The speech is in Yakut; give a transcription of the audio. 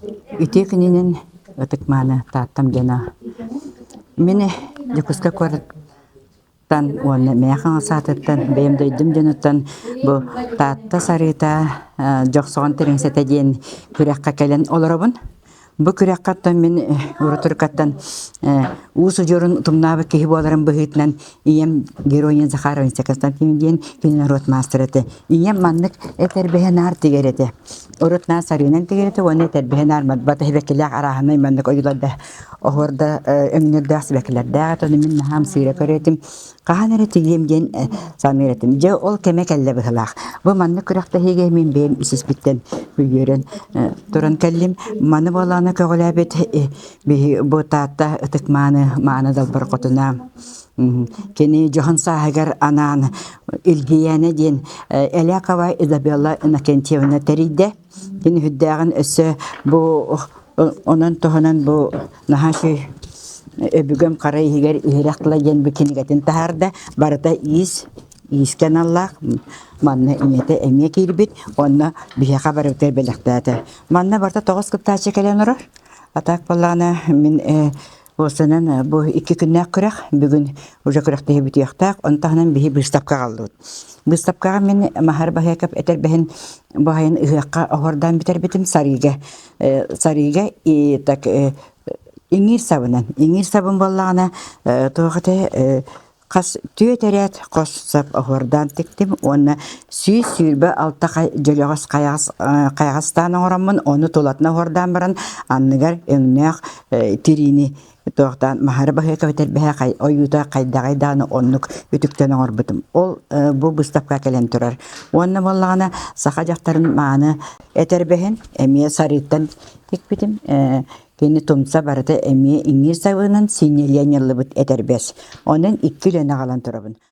Үтүө күнүнэн ытык-мааны Тааттам дьоно. Мин Дьокуускай куораттан уонна Мэйэх Хаҥалас аатыттан бэйэм дойдум дьонуттан бу Таатта сарыыта Дьохсоҕон Тэриҥсэтэ диэн күрэххэ кэлэн олоробун. Бу күрэххэ оттон мин урутуркаттан уус удьуорун утумнаабыт киһи буоларым быһыытынан ийэм Героин Захаровна Константин диэн кини норуот маастара этэ. Ийэм маннык этэрбэһэ наар тигэр этэ. Урут наар сарыынан тигэр этэ уонна этэрбэһэ наар бата сибэккилээх арааһынай маннык ойуулардаах оһуорда өҥнөрдөөх сибэккилэрдээх этэ. Ону мин наһаа ымсыыра көрөр этим. Хаһан эрэ тигиэм диэн саныыр этим. Дьэ ол кэмэ кэллэ быһыылаах. Бу маннык күрэхтэһиигэ мин бэйэм ис-испиттэн үөрэн туран кэллим. Маны буолааны көҕүлээбит биһи бу Таатта ытык мааны мааны далбар хотуна кини дьоһун сааһыгар анаан Илгийээнэ диэн Элякова Изабелла Иннокентьевна тэрийдэ. Кини үрдээҕин өссө бу онон туһунан бу наһаа үчүгэй өбүгэм хара иһигэр иһирэх тыла диэн бу кинигэтин таһаарда. Барыта иис, иискэ аналлаах. Манна ийэтэ эмиэ киирбит. Онно биһиэхэ барыбытыгар бэлэхтээтэ. Манна барыта 9 кыттааччы кэлэн олорор. А так буоллаҕына мин Уопсайынан бу икки күннээх күрэх бүгүн уже күрэхтэһии бүтүөхтээх. Ону таһынан биһи быыстапкаҕа аҕаллыбыт. Быыстапкаҕа мин Маһар Баһыакап этэрбэһин бу сайын ыһыахха оһуордаан бүтэрбитим сарыыга. Сарыыга и так иҥиир сабынан. Иҥиир сабын буоллаҕына туох этэ Хас түөрт эрээт хос сап оһуордаан тиктим уонна 126 дьөлөҕөс хайаҕас хайаҕастаан оҥороммун ону тулатына оһуордаан баран анныгар өҥнөөх тириини туохтаан маһары баһыыка бэтэрбэһэ ойуута хайдаҕай даҕаны оннук үтүктэн оҥорбутум. Ол бу быыстапка кэлэн турар. Уонна буоллаҕына саха дьахтарын мааны этэрбэһин эмиэ сарыыттан тикпитим. Кини тумса барыта эмиэ иҥиир сабыынан синньэлиэн ньыллыбыт этэрбэс. Онон икки үлэни аҕалан турабын.